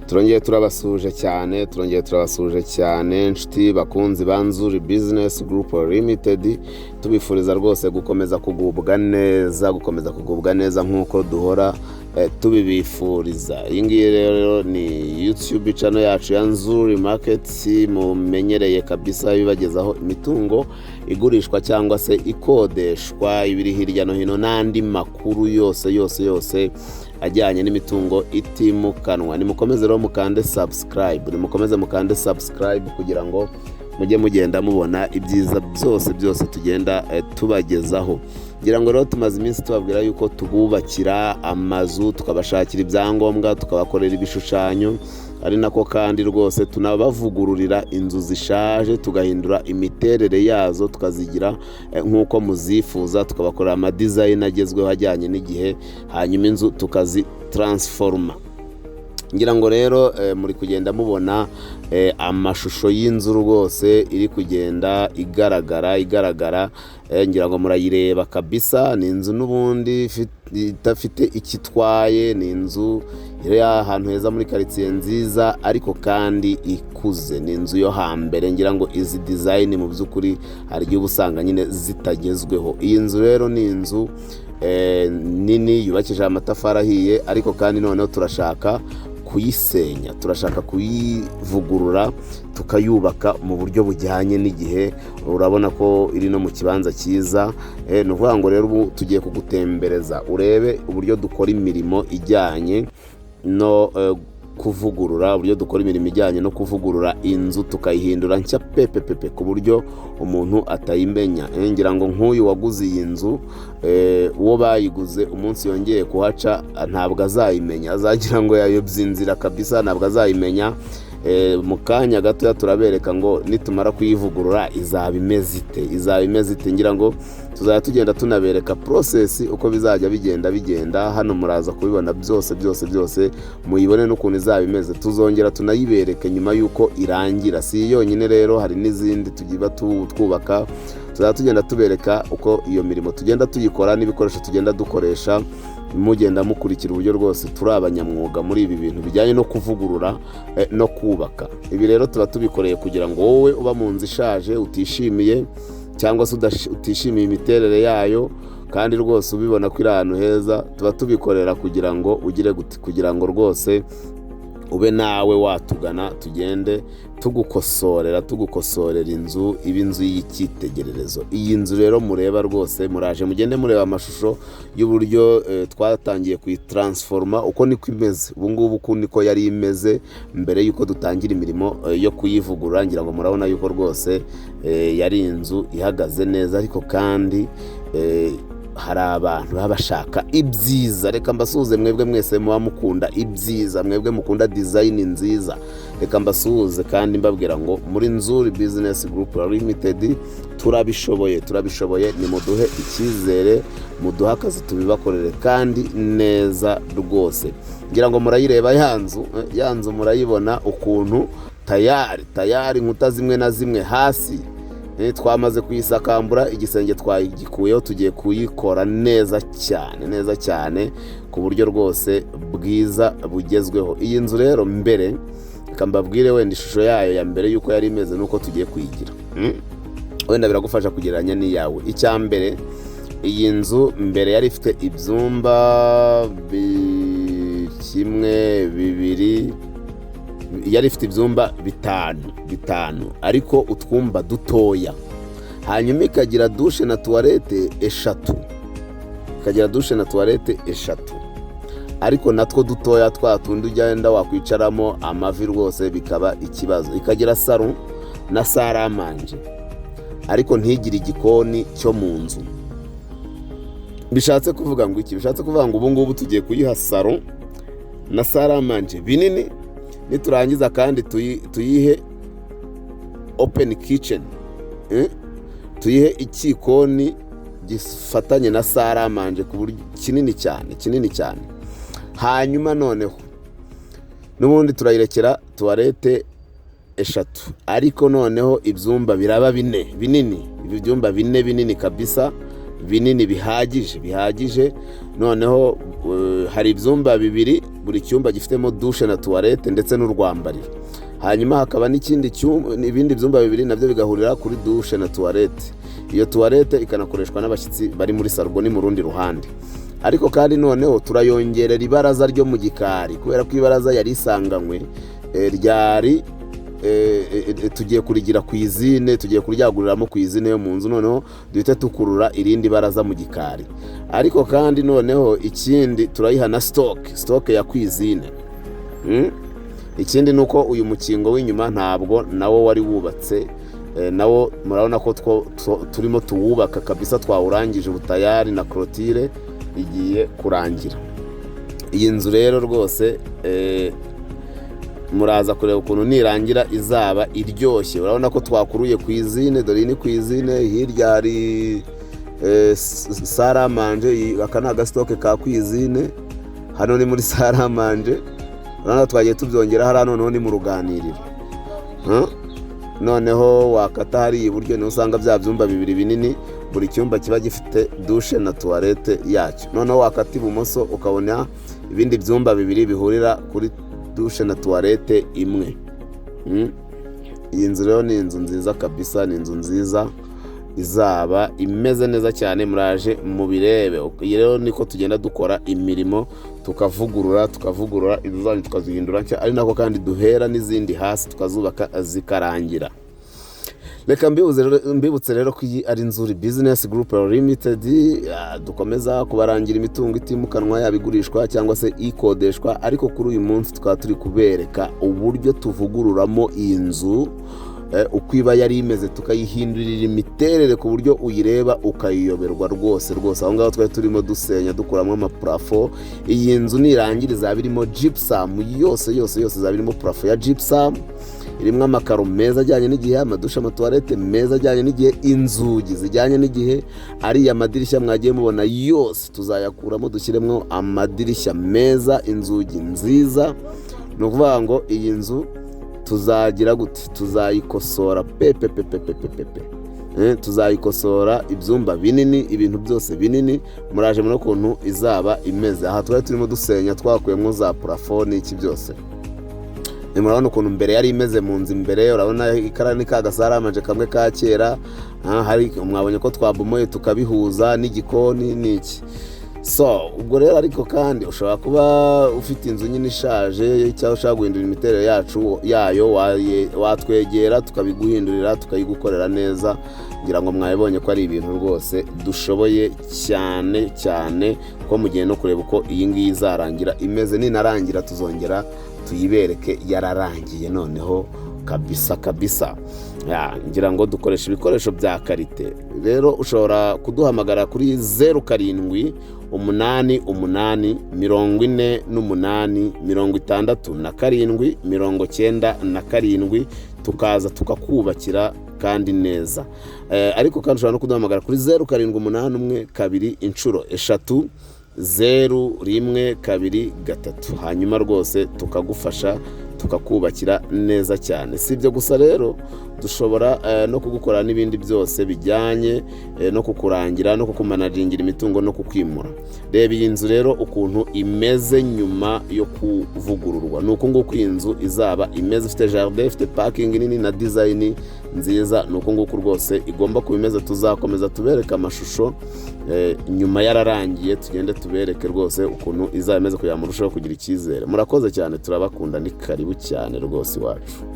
Turongeye turabasuhuje cyane, turongeye turabasuhuje cyane, inshuti bakunzi ba Nzuri Business Group Limited. Tubifuriza rwose gukomeza kugubwa neza, gukomeza kugubwa neza nk'uko duhora tubibifuriza. Iyi ngiyi rero ni YouTube channel yacu ya Nzuri Market mumenyereye kabisa, ibibagezaho imitungo igurishwa cyangwa se ikodeshwa, ibiri hirya no hino n'andi makuru yose yose yose ajyanye n'imitungo itimukanwa. Nimukomeze rero mukande subscribe, nimukomeze mukande subscribe kugira ngo mujye mugenda mubona ibyiza byose byose tugenda tubagezaho. Ngira ngo rero tumaze iminsi tubabwira yuko tububakira amazu, tukabashakira ibyangombwa, tukabakorera ibishushanyo, ari nako kandi rwose tunabavugururira inzu zishaje, tugahindura imiterere yazo, tukazigira nk'uko muzifuza, tukabakorera ama design agezweho ajyanye n'igihe, hanyuma inzu tukazitaransforoma. Ngira ngo rero muri kugenda mubona amashusho y'inzu rwose iri kugenda igaragara igaragara. Ngira ngo murayireba kabisa. Ni inzu n'ubundi idafite icyo itwaye, ni inzu iri ahantu heza muri karitsiye nziza, ariko kandi ikuze. Ni inzu yo hambere. Ngira ngo izi design mu by'ukuri hari igihe uba usanga nyine zitagezweho. Iyi nzu rero ni inzu nini yubakishije amatafari ahiye, ariko kandi noneho turashaka kuyisenya, turashaka kuyivugurura, tukayubaka mu buryo bujyanye n'igihe. Urabona ko iri no mu kibanza cyiza. Ni ukuvuga ngo rero ubu tugiye kugutembereza urebe uburyo dukora imirimo ijyanye no kuvugurura, uburyo dukora imirimo ijyanye no kuvugurura inzu, tukayihindura nshya pepepepe ku buryo umuntu atayimenya. Ngira ngo nk'uyu waguze iyi nzu, uwo bayiguze, umunsi yongeye kuhaca ntabwo azayimenya, azagira ngo yayobye inzira kabisa, ntabwo azayimenya. Mu kanya gatoya turabereka ngo nitumara kuyivugurura izaba imeze ite, izaba imeze ite. Ngira ngo tuzajya tugenda tunabereka process uko bizajya bigenda bigenda. Hano muraza kubibona byose byose byose, muyibone n'ukuntu izaba imeze. Tuzongera tunayibereke nyuma y'uko irangira. Si iyi yonyine rero, hari n'izindi tugiba twubaka. Tuzajya tugenda tubereka uko iyo mirimo tugenda tuyikora n'ibikoresho tugenda dukoresha, mugenda mukurikira uburyo rwose turi abanyamwuga muri ibi bintu bijyanye no kuvugurura no kubaka. Ibi rero tuba tubikoreye kugira ngo wowe uba mu nzu ishaje utishimiye, cyangwa se utishimiye imiterere yayo, kandi rwose ubibona ko iri ahantu heza, tuba tubikorera kugira ngo ugire gute? Kugira ngo rwose ube nawe watugana, tugende tugukosorera, tugukosorera inzu iba inzu y'icyitegererezo. Iyi nzu rero mureba rwose, muraje mugende mureba amashusho y'uburyo twatangiye kuyitaransforoma, uko niko imeze ubu ngubu, uko niko yari imeze mbere y'uko dutangira imirimo yo kuyivugurura. Ngira ngo murabona yuko rwose yari inzu ihagaze neza, ariko kandi hari abantu baba bashaka ibyiza. Reka mbasuhuze mwebwe mwese muba mukunda ibyiza, mwebwe mukunda design nziza. Reka mbasuhuze kandi mbabwira ngo muri Nzuri Business Group Limited turabishoboye, turabishoboye. Nimuduhe icyizere, muduhe akazi tubibakorere kandi neza rwose. Ngira ngo murayireba ya nzu, ya nzu murayibona ukuntu tayari tayari inkuta zimwe na zimwe hasi twamaze kuyisakambura, igisenge twagikuyeho, tugiye kuyikora neza cyane, neza cyane, ku buryo rwose bwiza bugezweho. Iyi nzu rero mbere, reka mbabwire wenda ishusho yayo ya mbere y'uko yari imeze n'uko tugiye kuyigira. Wenda biragufasha kugereranya n'iyawe. Icya mbere, iyi nzu mbere yari ifite ibyumba kimwe, bibiri, yari ifite ibyumba bitanu bitanu, ariko utwumba dutoya. Hanyuma ikagira douche na toilette eshatu, ikagira douche na toilette eshatu, ariko natwo dutoya, twa tundi ugenda wakwicaramo amavi rwose bikaba ikibazo. Ikagira salon na salle à manger, ariko ntigire igikoni cyo mu nzu. Bishatse kuvuga ngo iki? Bishatse kuvuga ngo ubu ngubu tugiye kuyiha salon na salle à manger binini, niturangiza kandi tuyihe open kitchen, tuyihe ikikoni gifatanye na salle à manger ku buryo kinini cyane, kinini cyane. Hanyuma noneho n'ubundi turayirekera toilette eshatu, ariko noneho ibyumba biraba bine binini, ibyumba bine binini kabisa. Binini bihagije bihagije. Noneho hari ibyumba bibiri, buri cyumba gifitemo douche na toilette ndetse n'urwambariro. Hanyuma hakaba n'ikindi cyumba, ibindi byumba bibiri nabyo bigahurira kuri douche na toilette. Iyo toilette ikanakoreshwa n'abashyitsi bari muri salon, ni mu rundi ruhande. Ariko kandi noneho turayongerera ibaraza ryo mu gikari, kubera ko ibaraza yari isanganywe ryari tugiye kurigira cuisine, tugiye kuryaguriramo cuisine yo mu nzu, noneho duhite tukurura irindi baraza mu gikari. Ariko kandi noneho ikindi, turayiha na stock ya cuisine. Ikindi ni uko uyu mukingo w'inyuma ntabwo nawo wari wubatse, nawo murabona ko turimo tuwubaka kabisa, twawurangije ubu tayari, na clôture igiye kurangira. Iyi nzu rero rwose muraza kureba ukuntu nirangira izaba iryoshye. Urabona ko twakuruye cuisine, dore iyi ni cuisine, hirya hari salle à manger. Aka ni aga stock ka cuisine, hano ni muri salle à manger. Urabona twagiye tubyongera hariya, noneho ni mu ruganiriro. Huh? Noneho wakata hariya iburyo, niho usanga bya byumba bibiri binini, buri cyumba kiba gifite douche na toilette yacyo. Noneho wakata ibumoso, ukabona ibindi byumba bibiri bihurira kuri douche na toilette imwe. Iyi nzu rero ni inzu nziza kabisa, ni inzu nziza izaba imeze neza cyane, muraje mubirebe. Iyi rero niko tugenda dukora imirimo, tukavugurura tukavugurura inzu zanyu, tukazihindura nshya, ari nako kandi duhera n'izindi hasi tukazubaka zikarangira. Reka mbibutse rero ko iyi ari Nzuri Business Group Limited. Dukomeza kubarangira imitungo itimukanwa, yaba igurishwa cyangwa se ikodeshwa. Ariko kuri uyu munsi tukaba turi kubereka uburyo tuvugururamo iyi nzu, uko iba yari imeze, tukayihindurira imiterere ku buryo uyireba ukayiyoberwa rwose rwose. Aho ngaho twari turimo dusenya, dukuramo ama plafond. Iyi nzu nirangira izaba irimo gypsum yose yose yose, izaba irimo plafond ya gypsum, irimo amakaro meza ajyanye n'igihe, ama douche, ama toilette meza ajyanye n'igihe, inzugi zijyanye n'igihe. Ariya madirishya mwagiye mubona yose tuzayakuramo, dushyiremo amadirishya meza, inzugi nziza. Ni ukuvuga ngo iyi nzu tuzagira gute? Tuzayikosora pe pe pe pe pe pe pe pe. Tuzayikosora, ibyumba binini, ibintu byose binini. Muraje muri ukuntu izaba imeze. Aha twari turimo dusenya, twakuyemo za plafond n'iki byose. Murabona ukuntu mbere yari imeze mu nzu imbere. Urabona ikara ni ka ga salle à manger kamwe ka kera. Hari mwabonye ko twabomoye, tukabihuza n'igikoni n'iki. So ubwo rero, ariko kandi ushobora kuba ufite inzu nyine ishaje, cyangwa ushaka guhindura imiterere yacu yayo, watwegera tukabiguhindurira, tukayigukorera neza. Ngira ngo mwabibonye ko ari ibintu rwose dushoboye cyane cyane, ko mugiye no kureba uko iyi ngiyi izarangira imeze. Ninarangira tuzongera tuyibereke yararangiye noneho kabisa kabisa. Ya, ngira ngo dukoresha ibikoresho bya qualité. Rero ushobora kuduhamagara kuri 0788 48 67 97, tukaza tukakubakira kandi neza. Ariko kandi ushobora no kuduhamagara kuri 0781 2 3 0 1 2 3, hanyuma rwose tukagufasha, tukakubakira neza cyane. Si ibyo gusa rero, dushobora no kugukora n'ibindi byose bijyanye no kukurangira no kukumanagingira imitungo no kukwimura. Reba iyi nzu rero ukuntu imeze nyuma yo kuvugururwa. Ni uku nguku iyi nzu izaba imeze, ifite jardin, ifite parking nini na design nziza. Ni uku nguku rwose igomba kuba imeze. Tuzakomeza tubereke amashusho nyuma yararangiye, tugende tubereke rwose ukuntu izaba imeze kugira ngo murusheho kugira icyizere. Murakoze cyane, turabakunda, ni karibu cyane rwose iwacu.